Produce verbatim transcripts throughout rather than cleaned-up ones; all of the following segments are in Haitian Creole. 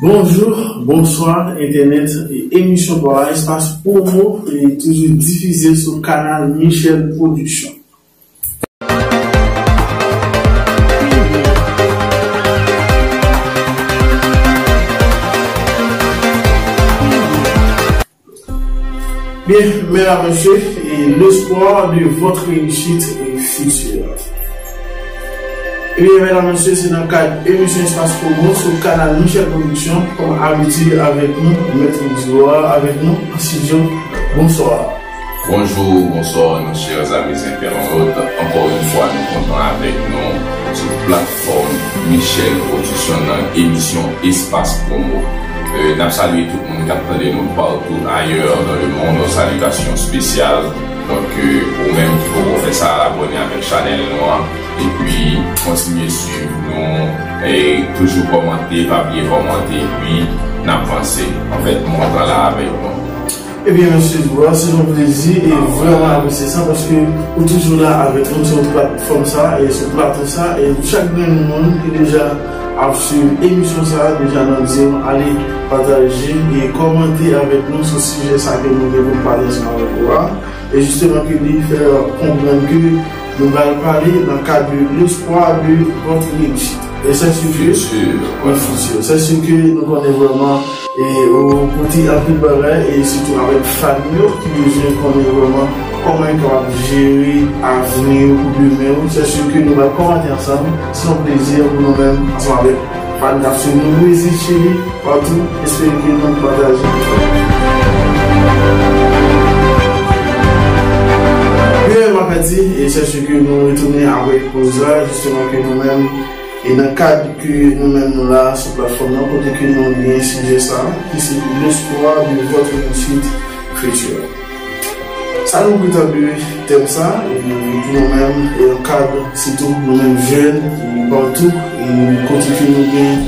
Bonjou, bonswa, entènèt, e emisyon pa w la, Espas Pwomo, e toujou difize sou kanal Michel Production. Bien, mesdames, messieurs, et l'espoir de votre réussite future. Ebyen, medam, mesye, se nan kad emisyon Espas Pwomo sou kanal Michel Production. Kòm abitid avèk nou, Mèt Diwa avèk nou an estidyo. Bonswa. Bonjour, bonsoir, nos chers amis internautes. Encore une fois, nous comptons avec nous sur plateforme Michel Production dans émission Espace Promo. Euh, n ap salye tout moun k ap tande nou partout ailleurs dans le monde. Salutations spéciales. Donk, euh, ou menm ki poko fè sa, abòne avèk chanèl nou an. Epi, kontinye swiv nou. E toujou kòmante, pa bliye kòmante. Epi, n ap vanse. Anfèt, mwen kontan la avèk nou. Ebyen, mesye Dura, se yon plezi e vrèman apresye sa paske ou toujou la avèk nou sou platfòm sa e sou plato sa e chak grenn moun ki deja ap swiv emisyon sa deja nan di w ale pataje e kòmante avèk nou sou sijè sa ke nou gen pou n pale ansanm avèk ou a. E jisteman ke li fè konprann ke nou pral pale nan kad de l'espoir de votre réussite. E c'est sûr que, futur, ouais, futur. C'est sûr que nou konnen vrèman e ou pote anpil bagay e sitou avèk fanmi yo ki bezwen konnen vrèman kòman yo kapab jere avni yo pou demen yo. C'est sûr que nou pral kòmante ansanm. Se yon plezi pou nou menm ansanm avèk fanmi k ap swiv nou Brezil, Chili, patou. Espere ke nou pataje. Bien, m ap di, e c'est sûr que nou retounen apre poz la, jisteman ke nou menm E nan kad ke nou menm nou la sou platfòm nan, kote ke nou gen sijè sa, ki se l'espoir de votre réussite future. Sa nou pran tan de tèm sa, e pou nou menm, e nan kad, sitou nou menm jèn, e patou, e kote ke nou gen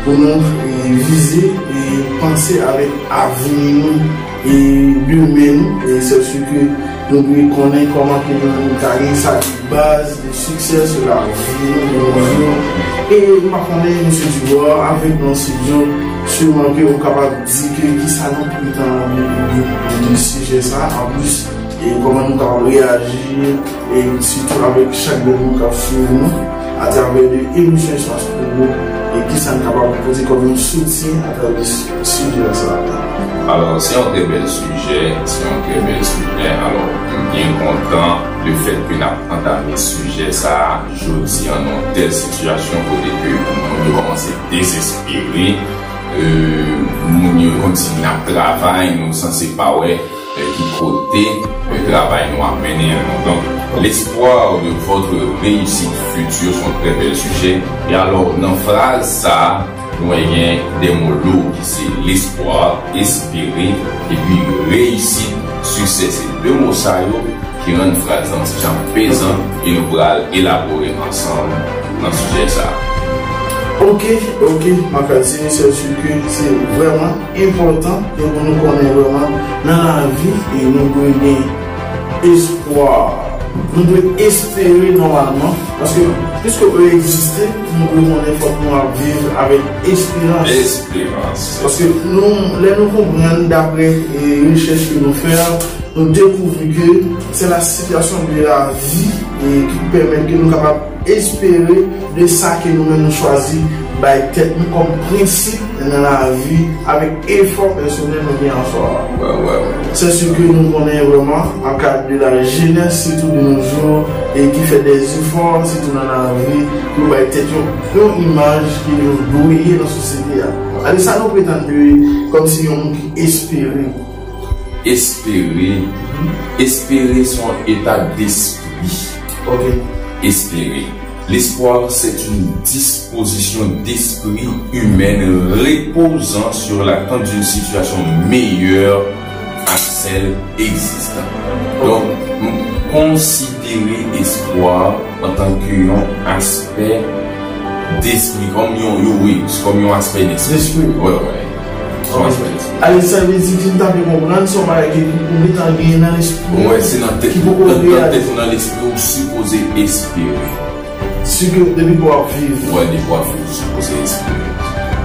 pou nou, e vize, e panse avèk avni nou, e demen nou, e se si ke nou dwe konnen kòman ke nou, nou ka gen sa ki baz de siksè sou lavi nou de nos jours. E m pa konnen, mesye Dubò, avèk nou an estidyo, siman ke ou kapab di ke kisa nou pretann de, de, de, de sijè sa, anplis, e kòman nou kapab reyaji, e sitou avèk chak grenn moun k ap swiv nou, atravè de emisyon Espas Pou Ou, e kisa n kapab pote kòm yon soutyen atravè sijè sa. Alò, se yon trè bèl sijè, se yon trè bèl sijè. Alò, m byen kontan lefèt ke n ap antame sijè sa a jodi an nan yon tèl sitiyasyon kote ke moun yo kòmanse dezespere. Euh, moun yo kòmsi n ap travay, nou sanse pa wè, euh, ki kote, euh, travay nou ap mennen an nou. Donk, l'espoir de votre réussite future se yon trè bèl sijè. E alò, nan fraz sa a, nou wè gen de mo lou ki se lespwa, espere, epi reyisit, siksè. Se de mo sa yo ki rann fraz lan ti jan pezan e nou pral elabore ansanm nan sijè sa a. Ok, ok, Mackendy, se si ke se vrèman enpòtan ke pou nou konnen vrèman nan lavi e nou dwe gen espwa. Nou dwe espere nòmalman, paske piske ou egziste, nou dwe konnen fòk nou ap viv avèk esperans. Esperans. Paske nou, lè nou konprann daprè, e, rechèch ke nou fè a, nou dekouvri ke c'est la situation de la vie, e, ki pèmèt ke nou kapab espere de sa ke nou menm nou chwazi bay tèt nou kòm prensip nan lavi avèk efò pèsonèl nou gen an swa. Wè, wè, wè. Se si ke nou konnen vrèman, an kad de la jenès, sitou de nos jours, e ki fè dè efò, sitou nan lavi, pou bay tèt yo yon imaj ke yo dwe ye nan sosyete a. Alò, sa nou pretann de kòmsi yon moun ki espere. Espere. Espere se yon eta despri. Ok. Espere. L'espoir, c'est une disposition d'esprit humaine reposant sur l'attente d'une situation meilleure à celle existante. Donk, m konsidere espwa antanke yon aspè despri, kòm yon, yon, wi, kòm yon aspè despri. Despri. Wè, wè. Kòm yon aspè despri. Ale, sa vle di ki m ta vle konprann, se yon bagay ki ou gentan genyen nan lespri ou, wè, se nan tèt, ki poko nan, nan tèt reyalize ou, nan lespri ou, sipoze espere. Si ke depi ke w ap viv. Wè, depi w ap viv, ou sipoze espere.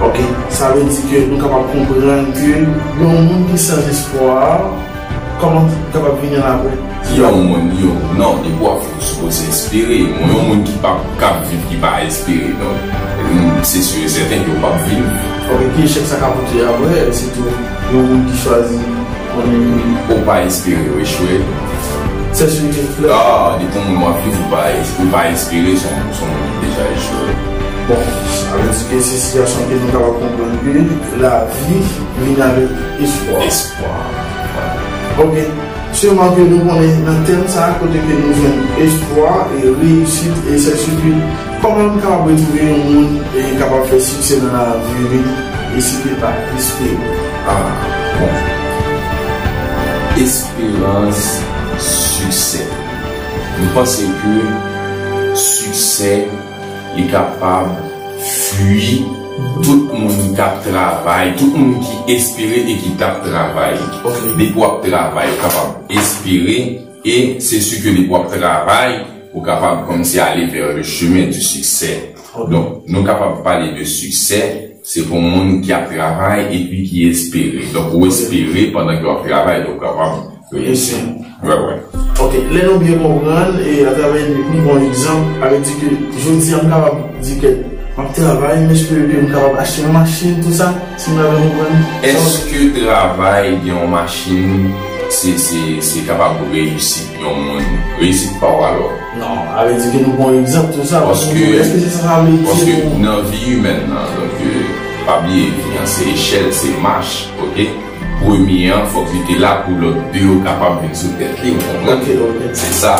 Ok, sa vle di ke nou kapab konprann ke yon moun ki san espwa, kòman li kapab vini an apre? Yon moun, yon, non, depi w ap viv, ou sipoze espere. Yon moun ki pa, k ap viv, ki pa espere, donk, mm, se si e sèten ke w p ap viv. Ok, ki echèk sa ka pote apre, sitou yon moun ki chwazi konnen ke ou pa espere, ou echwe. Se si ke lè Ah, depi yon moun w ap viv, ou pa, ou pa espere, se yon, se yon moun ki deja echwe. Bon, sa vle di ke se sitiyasyon ke nou kapab konprann ke lavi vini avèk espwa. Espwa. Ok. Sèlman ke nou konnen nan tèm sa a, kote ke nou jwenn espwa e reyisit, e sèsi ke kòman nou kapab retwouve yon moun e kapab fè siksè nan lavi li, e si li pa espere? Ah, bon. Esperans, siksè. M panse ke siksè li kapab fwi tout moun k ap travay, tout moun ki espere e ki t ap travay. Ok. Depi w ap travay, ou kapab espere, e se si ke depi w ap travay, ou kapab kòmsi ale vers le chemin du succès. Ok. Donk, nou kapab pale de siksè, se pou moun ki ap travay epi ki espere. Donk, ou espere pandan ke w ap travay, donk ou kapab reyisi. Wi, wi. Ok, lè nou byen konprann, e atravè yon bon egzanp, avè di ke jodi a m kapab di ke m ap travay, m espere ke m kapab achte yon machin, tou sa, si m ta byen konprann. Èske travay gen yon machin, se, se, se kapab reyisit yon moun? Reyisit pa w alò? Non, avè di ke nou bon egzanp, tou sa, paske, èske se sa sa vle di paske pou nan vi imèn nan, donk, euh, pa bliye, vi an se echèl, se mach, ok? Premye an, fòk li te la pou lòt de yo kapab vin sou tèt li, ou konprann? Ok, ok. Se sa.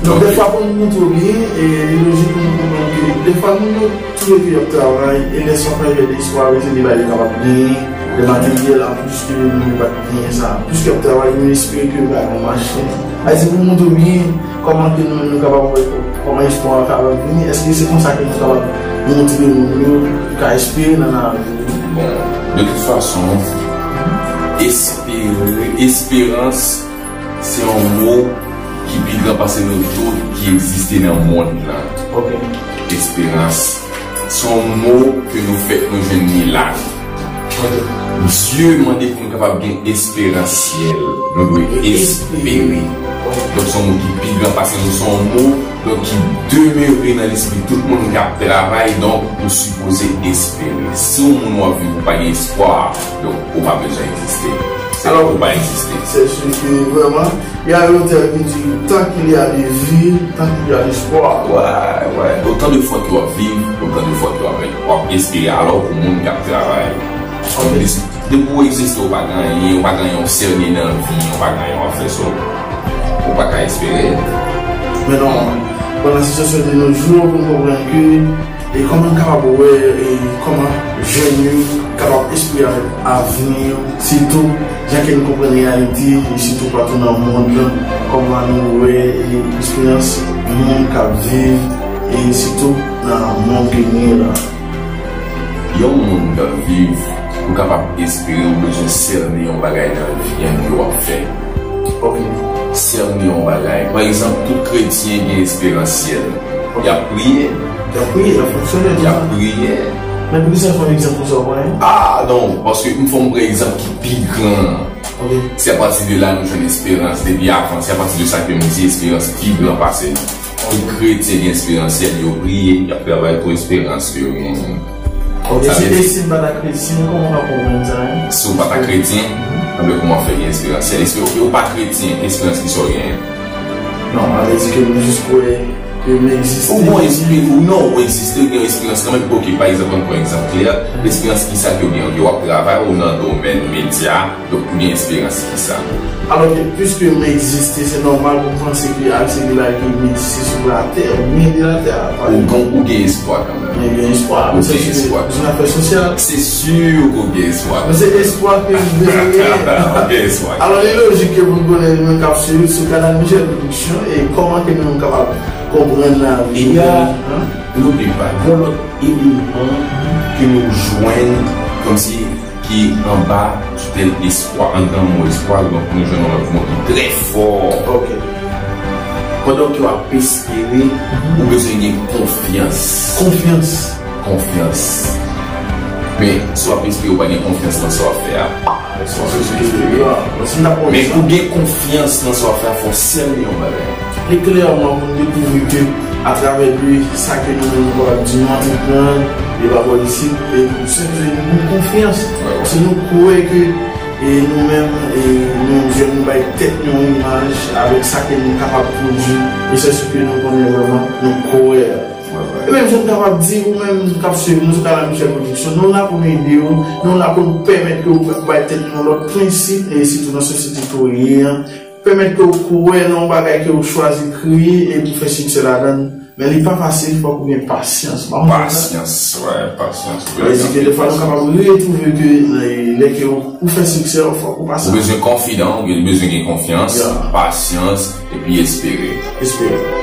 Donk, donk, dèfwa pou nou montre w byen, e li lojik pou nou konprann ke dèfwa moun yo tou lè ke y ap travay, e lè sa fè de espwa, se de bagay yo kapab genyen, de materyèl anplis ke nou pa t genyen sa. Plis y ap travay, nou espere ke yo ka gen yon machin. Sa vle di pou montre w byen kòman ke nou, nou kapab wè kòman espwa a kapab vini. Èske se konsa ke nou kapab montre moun yo ka espere nan lavi? Bon, de tout fason, espere, esperans, se yon mo ki pi gran pase nou tout ki egziste nan mond lan. Ok. Esperans. Se yon mo ke nou fèk nou jwenn li la. Ok. Dye mande pou nou kapab gen esperansyèl. Nou dwe espere. Ok. Donk, se yon mo ki pi gran pase nou, se yon mo, donk, ki demere nan lespri tout moun k ap travay, donk, ou sipoze espere. Si yon moun w ap viv, ou pa gen espwa, donk, ou pa bezwen egziste. Se alò, ou pa egziste. Se si ke vrèman, y a yon tèm ki di, tant qu'il y a de vie, tant qu'il y a d'espoir. Wè, wè. Otan de fwa ke w ap viv, otan de fwa ke w ap, w ap espere. Alò, pou moun k ap travay, ok, depi w egziste, ou pa gen anyen, ou pa gen anyen, w sène nan vi, ou pa gen anyen w ap fè, so, ou pa ka espere. Men non, pandan sitiyasyon de nos jours, pou n konprann ke E kòman n kapab wè, e kòman jèn yo kapab espere avni yo, sitou jan ke n konprann reyalite, e sitou patou nan mond lan, kòman nou wè, e esperans moun k ap viv, e sitou nan mond ke nou ye la. Yon moun k ap viv, pou kapab espere, ou bezwen sène yon bagay nan vi an ke w ap fè. Ok. Sène yon bagay. Pa egzanp, tout kretyen gen esperansyèl. Y ap priye. Y ap priye, y ap fonksyone, tou sa. Y ap priye. Men poukisa w fè yon egzanp konsa, w konnen? Ah, non, paske m fè yon egzanp ki pi gran. Ok. Se apati de la nou jwenn esperans, depi avan. Se apati de sa ke m di esperans pi gran pase nou. Tout kretyen gen esperansyèl, yo priye, y ap travay pou esperans ke yo genyen. Ok, sa vle di, e si m pa ta kretyen, kòman w ka konprann sa, en? Si w pa ta kretyen, anben kòman w fè gen esperansyèl? Èske w pa kretyen, esperans ki sa w genyen? Non, sa vle di ke nou jis kwè ke m egziste. Ou gon espe-, ou non, ou egziste, ou gen esperans kanmenm. Ok, pa egzanp, ann pran egzanp klè, esperans ki sa ke w gen? Ok, w ap travay, ou nan domèn medya, donk ou gen esperans ki sa? Alò ke, piske m egziste, se nòmal pou m panse ke ak se de bagay ke m egziste sou latè, ou byen de latè a. Ou gon, ou gen espwa kanmenm. Mwen gen espwa. Ou gen espwa. Se yon afè sosyal. Se si ke w gen espwa. Men se espwa ke m bezwen genyen. Ou gen espwa. Alò, li lojik ke pou n konnen, nou menm k ap swiv sou Kanal Michel Production, e kòman ke nou menm kapab konprann lavi. E a, hein? N'oublie pas, gon lòt eleman ke nou jwenn kòmsi ki anba tutèl espwa, anndan mo espwa, donk nou jwenn yon lòt mo ki trè fò. Ok. Pandan ke w ap espere, ou bezwen gen konfyans. Konfyans. Konfyans. Men, si w ap espere, ou pa gen konfyans nan sa w ap fè a. Men pou gen konfyans nan sa w ap fè a, fò w sèl yon bagay. E klèman, pou nou dekouvri ke atravè de sa ke nou menm nou kapab di, nou antreprann, e pa politik, e pou sèl ke nou gen konfyans. Paske nou kwè ke e nou menm, e nou menm jèn, nou bay tèt nou yon imaj avèk sa ke nou kapab pwodui, e se sa ke nou konnen vrèman, nou kwè. E menm jan m kapab di, ou menm k ap swiv nou sou Kanal Michel Production, nou la pou nou ede w, nou la pou nou pèmèt ke w bay tèt nou yon lòt prensip, e sitou nan sosyete ke w ye an, pèmèt ke w kwè nan yon bagay ke w chwazi kreye e pou fè siksè ladan l. Men li pa fasil, fòk ou gen pasyans. Pasyans, wè, pasyans. Sa vle di ke defwa nou kapab retwouve ke lè, lè ke ou, ou fè siksè, fòk ou pasyans. Ou bezwen konfidan, ou bezwen gen konfyans, pasyans, epi espere. Espere.